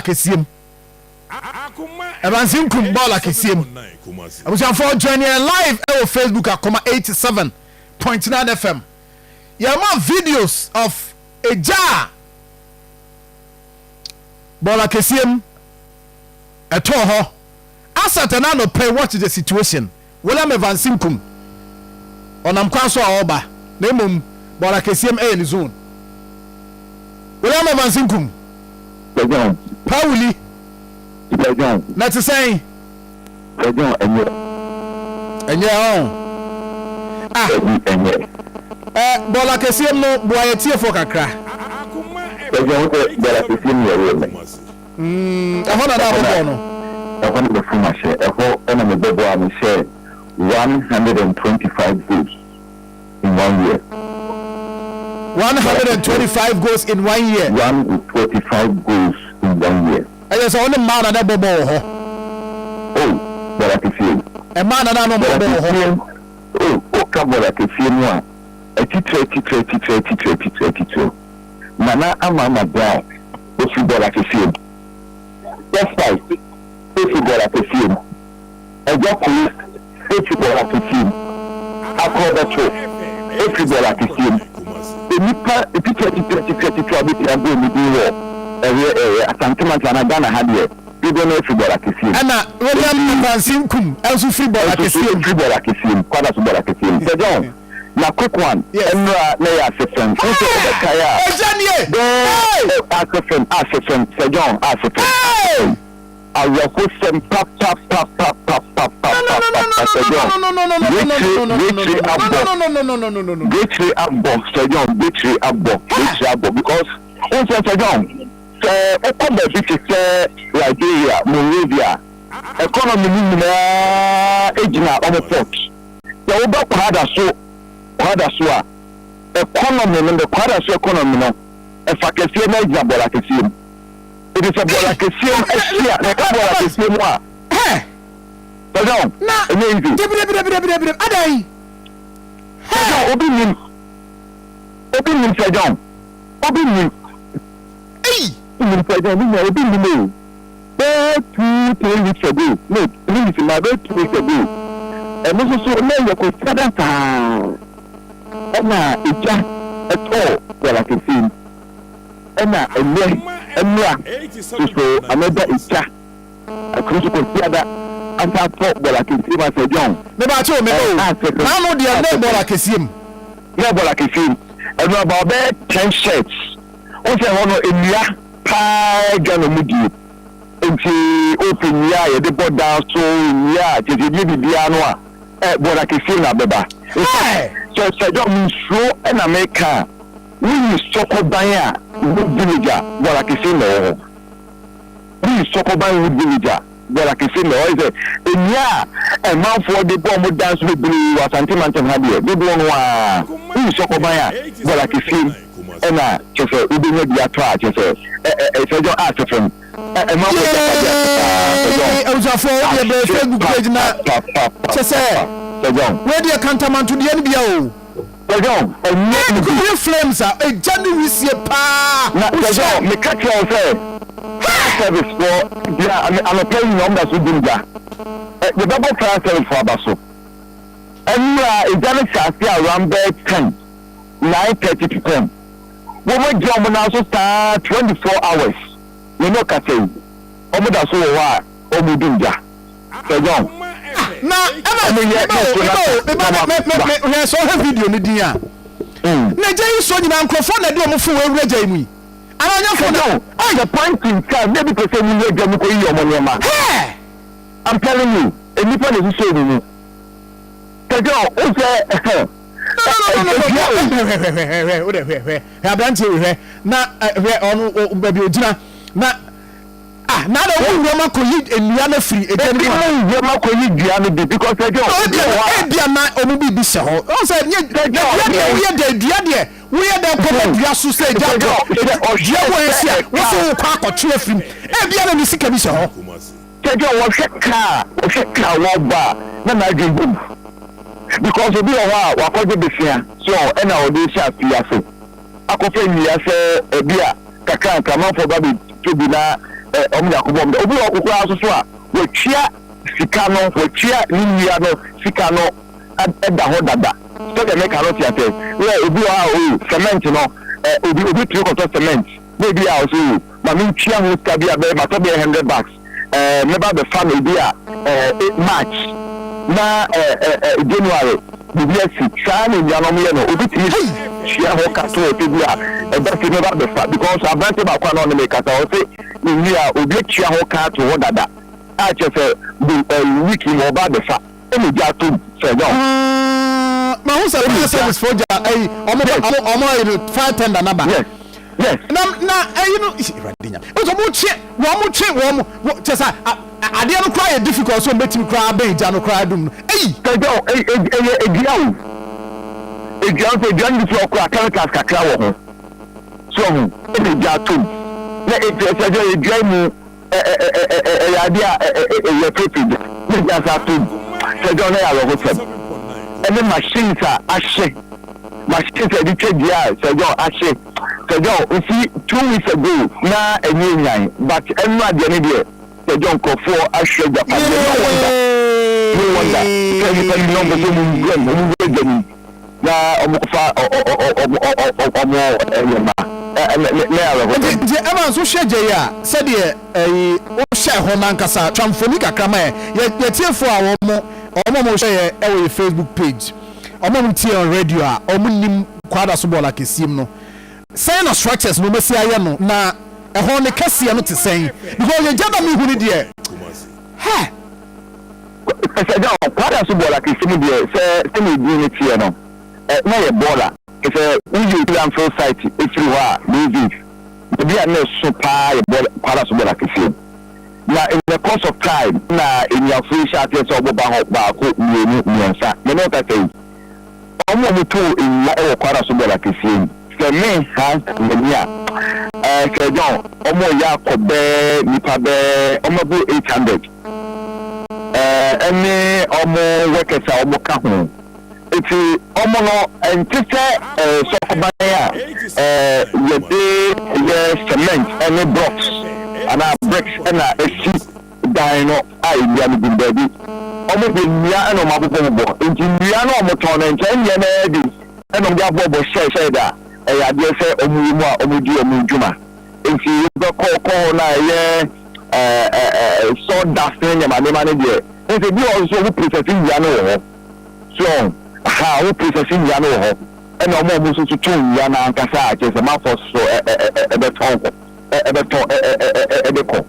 kɛseɛ mu. Evans Nkum bɔɔla kɛseɛ mu. Abusuafoɔ, join yɛn live ɛwɔ Facebook, Akoma 87.9 FM. Yɛma videos of egya a bɔɔla kɛseɛ mu ɛtɔɔ hɔ asat na anɔpɛ. Watch the situation. William Evans Nkum ɔnam kwan so a ɔreba, na mmom bɔɔla kɛseɛ mu ɛyɛ ne zone. William Evans Nkum. Sir. Pawuli. Sir John. Na te sɛn? Sir John, ɛnyɛ. Ɛnyɛ ɔn ah. Ɛbi ɛnyɛ. Ɛ bɔɔla kɛseɛ mu no, boa yɛ tiefoɔ kakra. Sir John, sɛ bɔɔla kɛseɛ mu yɛ wɔ me. Ɛhɔ na abɔbɔ no. Ɛhɔ na mefom ahyɛ. Ɛhɔ ɛna mebɔ bɔ a mehyɛ 125 goals in one year. 125 goals in one year? 125 goals in one year. Ɛyɛ sɛ ɔne mmaa na na ɛbɔ bɔ wɔ hɔ? Oh, bɔɔla kɛseɛ mu. Mmaa na na ɔmo bɔ wɔ hɔ? Oh, woka bɔɔla kɛseɛ mu a, atitire, atitire, atitire, atitire, atitire, atitire, Nana Ama Brown ofiri bɔɔla kɛseɛ mu, Despite ofiri bɔɔla kɛseɛ mu, Ɛgya Koo ofiri bɔɔla kɛseɛ mu, Akorɔbɛto ofiri bɔɔla kɛseɛ mu. Nnipa atitire, atitire, atitire, atitire a wobɛtumi abɔ ɔmo din wɔ ɛyɛ Asantemantam anaa Ghana ha deɛ, dodoɔ no afiri bɔɔla kɛseɛ mu. Ɛna William Evans Nkum ɛnso firi bɔɔla kɛseɛ mu. Firi bɔɔla kɛseɛ mu, kwada so bɔɔla kɛseɛ mu. Sir John, na quick one, ɛnura na yɛ ase fam nso wobɛkae a Ɛgya nie. Bɛɛ ase fam, ase fam, Sir John, ase fam, awerɛhosɛm papapapapapapapa. Sir John, brekyire abɔ, brekyire abɔ. Sir John, brekyire abɔ, brekyire abɔ, because n sɛ, Sir John, sɛ wokɔ baabi te sɛ Liberia, Monrovia, economy no nyinaa gyina ɔmo port. Sɛ woba Kwadaso, Kwadaso a, economy no, the Kwadaso economy no, ɛfa kɛseɛ no agyina bɔɔla kɛseɛ mu. Ɛti sɛ bɔɔla kɛseɛ mu ahyia na ɛka bɔɔla kɛseɛ mu a, Sir John, na ɛnyɛ easy. Debidebidebidebidebide, adan? Sir John, obi nim, obi nim. Sir John, obi nim. Eyi. Nim, Sir John, obi nim, obi nim o. Bɛɛ 2, 3 weeks ago, no, 3 weeks ma bɛɛ 2 weeks ago, ɛno nso so na yɛ kɔ sada saa, ɛna egya ɛtɔɔ bɔɔla kɛseɛ mu. Ɛna ɛnɛ ɛnura soso anɔda egya ɛkoro so kɔ siada asa atɔ bɔɔla kɛseɛ mu a, Sir John. Mebaakye o, meba o. Naano deɛ ne bɔɔla kɛseɛ mu. Ne bɔɔla kɛseɛ mu ɛno about bɛyɛ 10 shirts o. Sɛ hɔ no nnua paa dwa na ɔmo die, nti wopɛ nnua a yɛde bɔ dan so, nnua a kyerɛ sɛ yɛde biribiara no a, ɛ bɔɔla kɛseɛ na bɛba. Sɛ Sir John, nsuo ɛna meka a, woyi Sɔkɔban a Wood Village a, bɔɔla kɛseɛ na ɛwɔ hɔ. Woyi Sɔkɔban Wood Village a, bɔɔla kɛseɛ na ɛwɔ hɔ. Sɛ nnua a ɛmanfoɔ de bɔ ɔmo dan so bebree wɔ Asante mantam ha deɛ, dodoɔ no a, woyi Sɔkɔban a, bɔɔla kɛseɛ ɛna kyerɛ sɛ wobɛnya bi atɔ a, kyerɛ sɛ ɛ ɛ Sir John, a sɛ fam ɛmanfoɔ gyapadeɛ ase paa, Sir John. Abusuafoɔ, wo deɛ bɛyɛ Facebook page na kyɛ sɛ Sir John, wei deɛ kantamantodeɛ no bia o. Sir John, ɛnyɛ easy. Ɛkɔyɛ flames a egya ne wisie paa. Na Sir John, meka kyerɛ wo sɛ fire service foɔ gyina anɔpa yi nyina ɔmo da so dum gya. Ɛ yɛbɛbɔ fire service foɔ aba so. Ɛnura egya no hyɛ ase around bɛyɛ 10, 9:30 to 10. Wɔn agyina ɔmo nan so saa 24 hours. Me ne ɔkasa yi, ɔmo da so wɔ hɔ a ɔmo dum gya, Sir John. Na ɛma Ɔmo yɛ meba o, meba o, meba. Me me me hwɛ, sɛ ɔhwɛ video no din a, na gya yi so nyinaa nkurɔfoɔ na ɛde ɔmo fo wɔ ewura gya yi mu yi ana ɔnyɛ fo Sir na John, at the point in time na ebi pɛ sɛ ɔmo wura gya mu kɔ yiyi ɔmo nneɛma. Hɛɛ. I'm telling you, enipa na ehyehyɛ ɔmo mu. Sir John, o sɛ No, no, no, no, no, hwɛ, hwɛ, hwɛ, hwɛ, hwɛ, wode hwɛ, hwɛ, hwɛ aberanteɛ wei, hwɛ na hwɛ ɔno baabi ogyina na ah na ada wɔn wura ma kɔyi nnua no afiri egya no mu a. Ebi mu wura ma kɔyi dua no bi because, Sir John, ebia na ebia na ɔmo biribi hyɛ hɔ. Ɔn sɛ nye na dua deɛ, woyɛ dɛ dua deɛ, woyɛ dɛ kɔbɔ dua so sɛ egya tɔ dua mu a esi a woso wokɔ akɔtwe afiri mu, ebia na ne sika bi hyɛ hɔ. Sir John, wɔhwɛ kaa, wɔhwɛ kaa wɔbɔ a, na n'adwene bom because obi wɔ hɔ a wakɔgye besia so, ɛna ɔde hyɛ afi ase akɔfɛ nnua sɛ ebi a kakra nkramanfoɔ ba bi to bi na. Ɔmo de akɔbɔ ɔmo da. Obi wɔ hɔ koraa nso so a, watua sika no, watua ne nnua no sika no ɛda hɔ dada. Sɛdeɛ meka no, te aseɛ? Yɛ obi wɔ hɔ a, o cement no, obi tumi kɔtɔ cement na ebi a ɔsɛ, o ma mentua ho sika bi a bɛyɛ, matɔ bɛyɛ 100 bags, mɛba bɛfa no ebi a March na January biribi asi saa na nnua no ɔmo yɛ no. Obi tumi hyia hɔ ka to ɔsɛ bi a ɛda si mɛba bɛfa, because aberante baako a na ɔne me kasa, ɔsɛ ne nnua a obi atua ho ka ato hɔ dada a kyerɛ sɛ de week mu ɔba abɛfa, ɛna gya atom sɛ ɛnyɛ ɔ. Mahu sɛ fire service fo gya ɛyi ɔmo ayi no, fire tender naba. Na ɛyi no, Awurade nya nso ɔmo twe wɔn, mo twe wɔn mo kyɛ sɛ adeɛ no koraa yɛ difficult so ɔmo bɛtumi koraa bɛn gya no koraa dum no ɛyi. Sɛ John, ɛyɛ edua o, edua nso, edua no bi so ɔkora chemicals kakra wɔ ho so ɔho, ɛna egya atom na etu ɛsɛ sɛ edua mu ɛyɛ adeɛ a ɛyɛ fefe gya na egya nsa atom. Sɛ John, ɛyɛ awerɛhosɛm, ɛne machines a ahye, machines a yɛde twa dua a, sɛ John, ahye. Sɛ John, nsi 2 weeks ago na ɛnyɛ nyan, but ɛnu adeɛ ne deɛ, sɛ John, nkurɔfoɔ ahwɛ agyapadeɛ. No wonder, no wonder sɛ nipa no nyinaa ɔmpɛ sɛ ɔmo nwura mu, ɔmo nwura gya nim na ɔmo kɔfa ɔmo nneɛma ne awerɛhosɛm. Nti ɛma nso hwɛ gya yi a, sɛdeɛ ɛyi wohyɛ hɔ nankasa, twa mfoni kakra ma yɛ yɛtiefo a wɔn wɔn a wɔhwɛ yɛ ɛwɔ yɛ Facebook page, wɔn a wɔtie on radio a wɔn nim Kwadaso bɔɔla kɛseɛ mu no, sɛn na structures no wɔasi ayɛ no, na ɛhɔ ne kɛseɛ no te sɛn? Because yɛ gya na mihu ne deɛ hɛ. Sɛ John, Kwadaso bɔɔla kɛseɛ mu deɛ, sɛ sɛnea edin no teɛ no, na yɛ bɔɔla sɛ woyi obi landfill site efiri hɔ a, those days baabi a na ɛso paa yɛ bɔɔla, Kwadaso bɔɔla kɛseɛ mu. Na in the course of time na enuafo yi hyɛ aseɛ sɛ ɔmo ba hɔ baako, mmienu, mmiɛnsa. Mene ɔkasa yi, ɔmo a ɔmo too nnua wɔ Kwadaso bɔɔla kɛseɛ mu, sɛ me ha m'ani a, sɛ John, ɔmo yɛ akɔ bɛɛ nipa bɛɛ ɔmo aboro 800, ɛne ɔmo workers a ɔmo ka ho. Eti ɔmo no ɛnte sɛ sɔkɔban a yɛde yɛ cement ɛne blocks anaa bricks ɛna esi dan no a nnua no gu baabi. Ɔmo de nnua ɛna ɔmo abobɔbobɔ, nti nnua no a ɔmo tɔn no nkyɛn nnua no ɛyɛ de ɛna ɔmo de abɔbɔ hyɛ hyɛ da ɛyɛ adeɛ sɛ ɔmo wɔ mu a ɔmo di ɔmo dwuma. Nti wobɛkɔ kɔ hɔ no a, ɛyɛ ɛɛ ɛɛ sawdust ne nneɛma nneɛma no deɛ, nti bi wɔ hɔ nso ɔmo process nnua no wɔ hɔ so ha, ɔmo process nnua no wɔ hɔ, ɛna ɔmo a ɔmo nso so tɔn nnua no ankasa a kyerɛ sɛ manfoɔ so ɛ ɛ ɛ ɛbɛtɔn kɔ ɛ ɛbɛtɔn ɛ ɛ ɛ ɛ ɛde kɔ.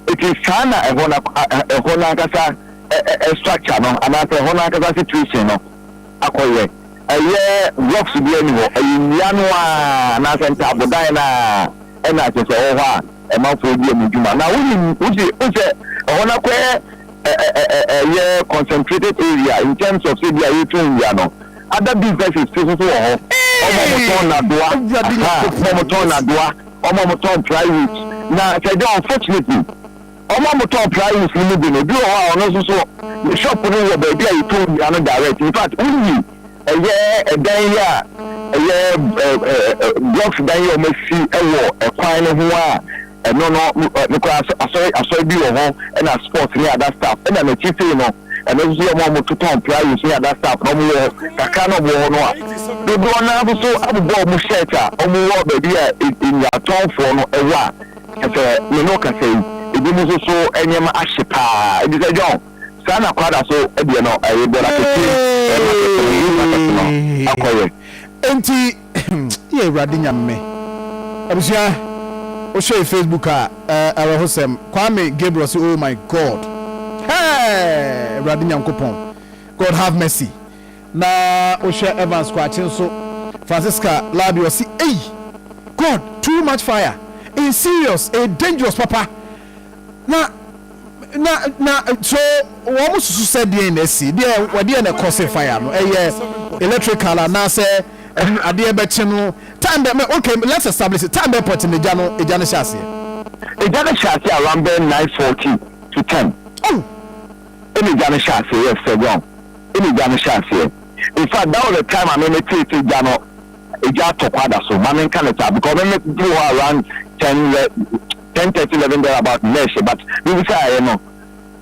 Eti saa na ɛhɔ na ɛhɔ n'ankasa ɛ ɛ structure no anaasɛ ɛhɔ n'ankasa situation no akɔyɛ. Ɛyɛ blocks bi ani hɔ, ɛyɛ nnua no a anaasɛ ntaabodan no a ɛna kyerɛ sɛ ɛwɔ hɔ a ɛmanfoɔ di ɛmu dwuma. Na wonim wosi wosɛ ɛhɔ no akɔyɛ ɛ ɛ ɛ ɛyɛ concentrated area in terms of sɛ bi a yɛtɔn nnua no, other businesses fi soso wɔ hɔ. Ɔmo a wɔtɔn nadoa, ɔmo a wɔtɔn nadoa, ɔmo a wɔtɔn plywood. Na sɛ de unfortunately ɔmo a wɔtɔn plywood no mu bi no, obi wɔ hɔ a ɔno nso so ne shop no wɔ baabi a yɛtɔn nnua no direct. In fact, woyi ɛyɛ ɛdan yi a ɛyɛ ɛ ɛ blocks dan yi a wɔn asi ɛwɔ ɛkwan no ho a, ɛno no ne kora asɔre bi wɔ hɔ, ɛna sports ne other stuff, ɛna n'akyi sei no, ɛno nso yɛ ɔmo a wɔtotɔn plywood ne other stuff na ɔmo wɔ hɔ kakra na ɔmo wɔ hɔ no a, dodoɔ naa nso so abobɔ ɔmo shirt a ɔmo wɔ baabi a nnuatɔnfoɔ no ɛwɔ a ɛsɛ me no kasa yi, ebi mo nso so nneɛma ahye paa. Ebi sɛ John, saa na Kwadaso deɛ no ɛyɛ bɔla kɛseɛ, market no, new market no akɔyɛ. Nti yɛ Awurade Nyame abusua, wohwɛ yɛ Facebook a, awerɛhosɛm. Kwame Gabriel sɛ, "Oh my God, hey, Awurade Nyankopɔn, God have mercy." Na wohwɛ Evans Kwakye nso, Francisca Labi ɔse, "Ei God, too much fire, ɛyɛ serious, ɛyɛ dangerous papa." Na so wɔn susu sɛ deɛn na asi deɛ wɔdeɛ na ɛkɔ se fire no, ɛyɛ electrical anaasɛ adeɛ bɛkye no time bɛ? Okay, let's establish it. Time bɛ pɔt na egya no hyɛ aseɛ? Egya no hyɛ aseɛ around bɛyɛ 9:40 to 10. Oh. Ɛna egya no hyɛ aseɛ, yes sir John, ɛna egya no hyɛ aseɛ. In fact, that was the time a mɛmɛ tee gya no, egya atɔ Kwadaso. Maame nka ne saa because mɛmɛ duru hɔ around 10 lɛ. 10:30, 11 there about na ɛhyɛ, but mebisaeɛ no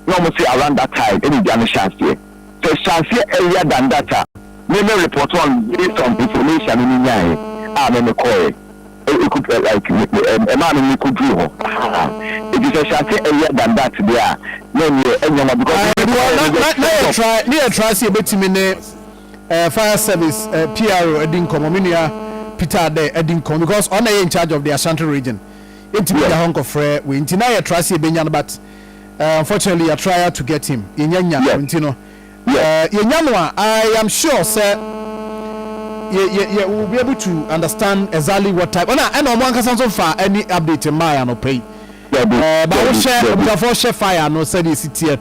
na ɔmo say around that time ɛna egya no hyɛ aseɛ. Sɛ hyɛ aseɛ earlier than that a, me report on based on information no me nyaeɛ a me kɔɔɛ eku like ɛmaa me kɔduru hɔ. Eti sɛ hyɛ aseɛ earlier than that deɛ a, na ɛnyɛ ɛnyɛ because na yɛ try ne yɛ try sɛ yɛbɛtumi ne fire service PRO adi nkɔmmɔ, me nua Peter Ade adi nkɔmmɔ, because ɔna yɛ in charge of the Ashanti Region. Yɛntumi nya hɔ nkɔfrɛ wei, nti na yɛ try sɛ yɛbɛnya no, but unfortunately yɛ try to get him, yɛnya nya no. Nti no yɛnya no a, I am sure sɛ yɛ we will be able to understand exactly what type. Ɛna ɔmo ankasa nso fa any update mmaa yɛ anɔpɛ yi. Ba wohyɛ abusuafoɔ hyɛ fire no sɛdeɛ esi teɛ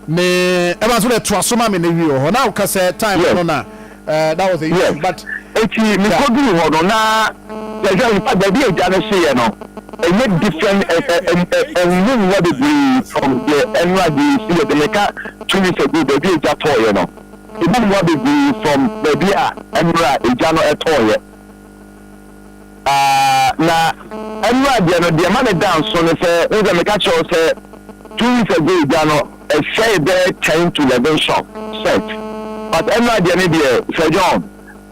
ne ɛba so de to aso ma me na wie wɔ hɔ na woka sɛ time no na that was the issue, but Eti mekoduru hɔ no na yɛhwɛ nipa baabi a egya no hyeeɛ no, ɛnyɛ different, ɛ ɛ ɛ ɛnmu nwa bebree from deɛ ɛnora deɛ esi yɛ de meka 2 weeks ago. Baabi a egya tɔɔyɛ no, emu nwa bebree from baabi a ɛnora egya no ɛtɔɔyɛ. Na ɛnora deɛ no deɛ ma ne da nso no sɛ n sɛ meka kyerɛw sɛ 2 weeks ago egya no ɛsɛe bɛyɛ 10 to 11 shop set, but ɛnora deɛ no deɛ, Sir John,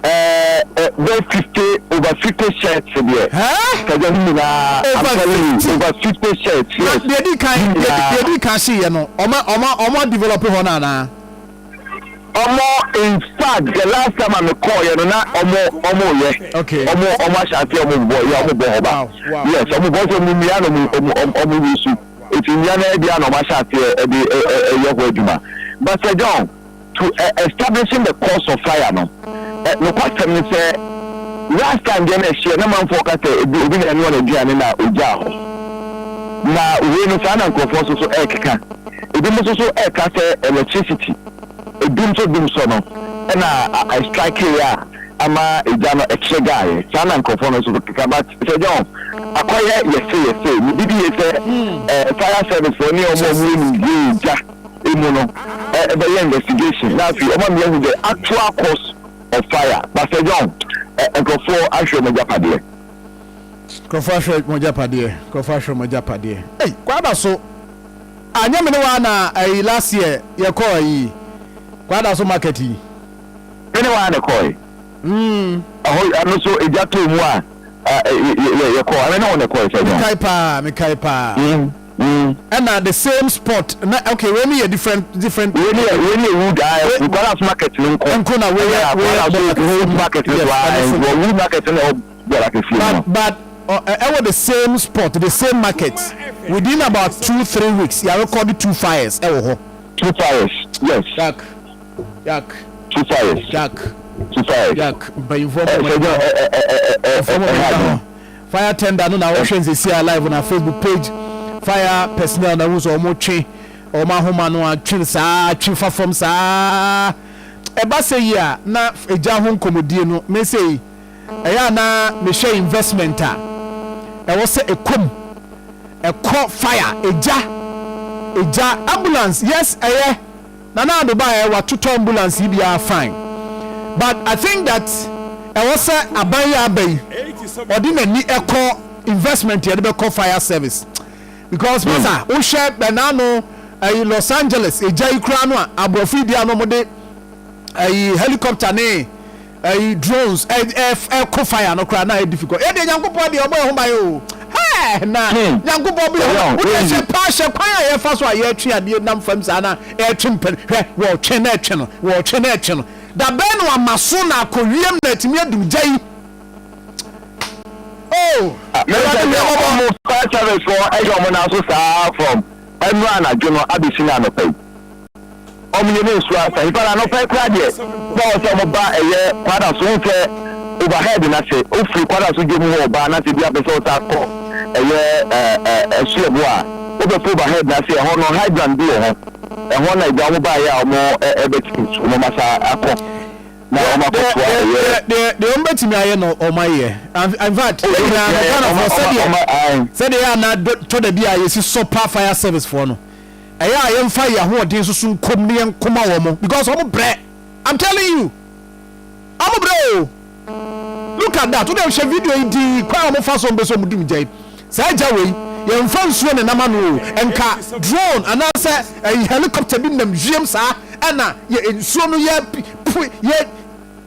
bɛyɛ 50, over 50 sheds deɛ. Huh? Sir John, ne nyinaa, I'm Over telling you, 50? over 50 sheds. Na yes. deɛ di kan Ne nyinaa. Deɛ di kan hyeeɛ no, ɔma develop hɔ no anaa? Ɔmo, in fact, the last time a me call yɛ no na ɔmo yɛ ɔmo ahyɛ ase, ɔmo bɔ yɛ, ɔmo bɔ hɔ ba. Yes, ɔmo bɔ sɛ ɔmo nnua na ɔmo yi so, eti nnua na ɛdi a na ɔmo ahyɛ aseɛ ɛde ɛ ɛ ɛyɛ hɔ adwuma. But Sir John, to establishing the cause of fire no, nokwasɛm ne sɛ last time deɛ na ɛhyɛ na manfoɔ ka sɛ ebi obi na ɛnoa n'aduane na ogyaa hɔ, na wei no saa na nkurɔfoɔ nso so ɛrekeka. Ebi nso so ɛreka sɛ electricity ebi nso dum sɔ no ɛna a strike yɛ a ama egya no ɛkyerɛ gaayɛ. Saa na nkurɔfoɔ no nso so keka. But Sir John, akɔyɛ yɛsɛ ne bibi yɛ sɛ fire service foɔ ne ɔmo a ɔmo yɛ nimdie egya emu no ɛbɛyɛ investigation na afei ɔmo amia hu the actual cause of fire. But Sir John, nkurɔfoɔ ahwɛ ɔmo agyapadeɛ. Nkurɔfoɔ ahwɛ mo agyapadeɛ, nkurɔfoɔ ahwɛ mo agyapadeɛ. Ei, Kwada so anyɛ me ne wa na ayi last year yɛkɔɔ ayi Kwada so market yi. Me ne wa na kɔɛ. Ɛhɔ ɛno so egya too mu a ɛ ɛ yɛ yɛkɔ ɛmɛ ne wɔn na kɔɛ, Sir John. Mekae paa, mekae paa. Ɛna the same spot na, okay, wei ni yɛ different different. Wei ni yɛ wood a Kwada so market no nko. Nko na wei yɛ wei yɛ wood market no so a wɔ wood market no ɛwɔ bɔɔla kɛseɛ mu no. But ɛwɔ the same spot, the same market, within about 2-3 weeks yà record two fires ɛwɔ hɔ. Two fires, yes. Yak yak. Two fires. Yak. Two fires. Yak, mpanyinfoɔ mo. Sir John, ɛ ɛ ɛ ɛ mpanyinfoɔ mo ɛ bɛn ɛ hɔ fire tender no na wɔhwɛ nsesi a live na Facebook page. Fire personnel na wɔn nso wɔn twe wɔn ahoma no atwe saa, atwe fa fam saa. Ɛba sɛ yi a na egya ho nkɔmɔdie no mese yi ɛyɛ a na mehwɛ investment a ɛwɔ sɛ ɛkɔm ɛkɔ fire, egya ambulance. Yes, ɛyɛ Nana Ado baeɛ watotɔ ambulance yi biara, fine, but I think that ɛwɔ sɛ aban yi aba yi ɔde n'ani ɛkɔ investment yɛde bɛkɔ fire service, because masa wohwɛ bɛnaano ɛyi Los Angeles egya yi koraa no a, aborɔfo yi di ano mo de ɛyi helicopter ne ɛyi drones ɛ ɛ ɛkɔ fire no koraa na ɛyɛ difficult. Yɛ deɛ Nyankopɔn deɛ ɔbɔ ɛho ban o, hɛɛ, na Nyankopɔn bi yɛ ho wode hyɛ paa hyɛ kwan a yɛfa so a yɛtwe adeɛ nam fam saa na ɛtwe mpɛ. Hwɛ, wɔtwe na ɛtwe no, wɔtwe na ɛtwe no, dabɛn no ama so na akɔ wiem na atumi adum gya yi oh. Mɛsɛ sɛ ɔmo fire service fɔ ɛyɛ ɔmo nan so saa from ɛnu anadwo no abɛsi na anɔpa yi ɔmo yɛ ne nsuo asa nipa na anɔpa yi koraa deɛ na ɔwɔ sɛ ɔmo ba ɛyɛ Kwada so n sɛ overhead na se ofiri Kwada so dwom hɔ ɔba na se bi apɛ sɛ ɔsa kɔ ɛyɛ ɛɛ ɛɛ ɛsuɛbo a wobɛfo overhead na se ɛhɔ no hydrant bi wɔ hɔ, ɛhɔ na egya ɔmo ba yɛ a ɔmo ɛbɛti nsuo ɔmo asa akɔ na ɔmo akɔtoa ɛyɛ. Deɛ ɔmo bɛtumi ayɛ no ɔmo ayɛ. In fact, yɛn nyinaa no, Ghanafoɔ, sɛdeɛ yɛ ana tɔ da bi a yɛsi sɔpa fire service foɔ no, ɛyɛ a yɛmfa yɛn ahoɔden soso nkom ne yɛn koma wɔn mo, because ɔmo brɛ. I'm telling you, ɔmo brɛ o. Look at that, wode hwɛ video yi dii kwan a ɔmo fa so ɔmo bɛ so ɔmo dum gya yi. Saa gya wei Yɛmfa nsuo ne nam ano o, nka drone anaasɛ ɛyi helicopter bi nam wiem saa ɛna yɛ nsuo no yɛ pu yɛ,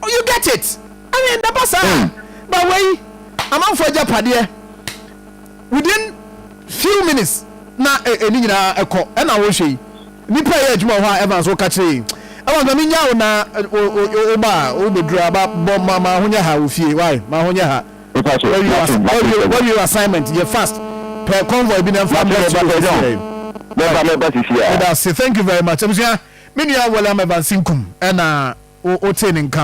you get it? I mean, daba saa ba wei amanfoɔ agyapadeɛ, within few minutes na ɛni nyinaa ɛkɔ. Ɛna wɔhwɛ yi, nipa yɛ adwuma wɔ hɔ a, Evans wɔka kyerɛ yi, Evans, na menya wo na wo ba a wobɛduru aba bɔ ma ma ho nyɛ ha wɔ fie. Why ma ho nyɛ ha? Wɔwie assignment yɛ fast pɛ convoy bi na nfa mbrɛ studio. Mɛba sisi a. Meda ase, thank you very much. Abusua, me nua William Evans Nkum ɛna wotee ne nka no.